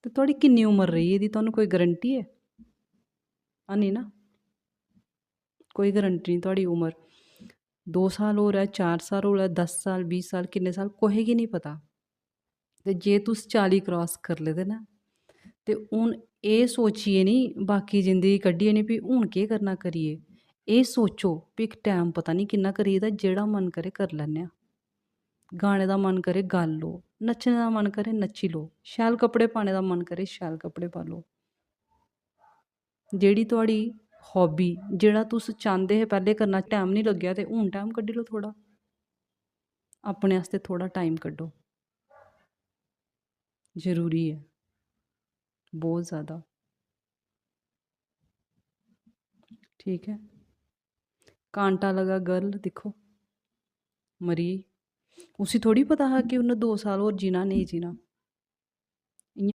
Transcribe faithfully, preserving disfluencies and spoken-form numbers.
ते थुआढ़ी किन्नी उम्र रेही एह्दी, तुहानू कोई गारंटी ऐ? हैनी ना, कोई गारंटी निं। थुआढ़ी उम्र दो साल होर ऐ, चार साल होर ऐ, दस साल, बीह् साल, किन्ने साल, कुसै गी निं पता। ते जे तुस चाली क्रॉस करी लेदे ना, ते हून एह् सोचियै निं बाकी जिंदगी कड्ढियै निं, फ्ही हून केह् करना करियै, एह् सोचो। फ्ही इक टैम पता निं किन्ना करी गेदा, जेह्ड़ा मन करै करी लैन्ने आं। गाने दा मन करै गा लो, नच्चने दा मन करै नच्ची लो, शैल कपड़े पाने दा मन करै शैल कपड़े पा लो। जेह्ड़ी थुआढ़ी हॉबी, जेह्ड़ा तुस चांह्दे हे पैह्लें करना, टैम निं लग्गेआ ते हून टैम कड्ढी लो थोह्ड़ा, अपने आस्तै थोह्ड़ा टाइम कड्ढो, जरूरी ऐ बहुत ज़्यादा। ठीक ऐ, कांटा लगा गर्ल दिक्खो, मरी गेई। उसी थोह्ड़ी पता हा कि उन्नै दो साल होर जीना, नेईं जीना।